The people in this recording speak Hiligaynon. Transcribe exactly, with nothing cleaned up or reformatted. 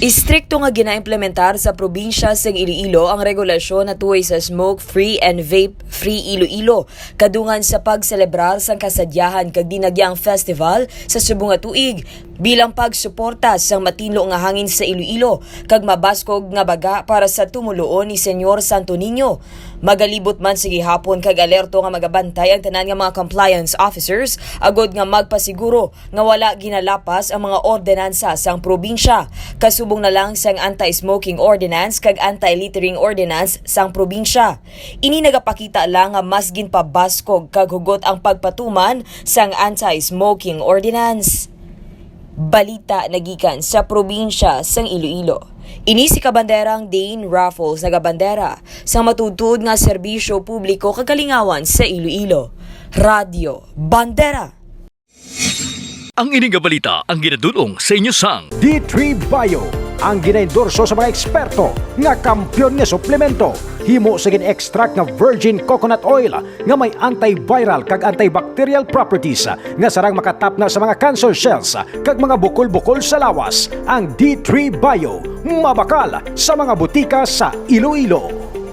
Istrikto nga ginaimplementar sa probinsya sang Iloilo ang regulasyon natuoy sa Smoke Free and Vape Free Iloilo, kadungan sa pagselebrar sang kasadyahan kag dinagyang festival sa subong nga tuig, bilang pagsuporta sang matinlo nga hangin sa Iloilo kag mabaskog nga baga para sa tumuluon ni Señor Santo Niño. Magalibot man sa gihapon kag alerto nga magabantay ang tanan nga mga compliance officers agod nga magpasiguro nga wala ginalapas ang mga ordenansa sang probinsya, kasubong na lang sang anti-smoking ordinance kag anti-littering ordinance sang probinsya. Ini nagapakita lang nga mas ginpabaskog kag hugot ang pagpatuman sang anti-smoking ordinance. Balita nagikan sa probinsya sang Iloilo. Ini si Kabanderang Dane Raffles nagabandera sa matuod-tuod nga serbisyo publiko kag kalingawan sa Iloilo. Radyo Bandera. Ang ini nga balita ang ginadul-ong sa inyo sang D three Bio, ang ginaendorso sa mga eksperto nga kampiyon nga suplemento. Himo sa gin-extract nga virgin coconut oil nga may antiviral kag antibacterial properties nga sarang makatapna sa mga cancer cells kag mga bukol-bukol sa lawas. Ang D three Bio mabakal sa mga butika sa Iloilo.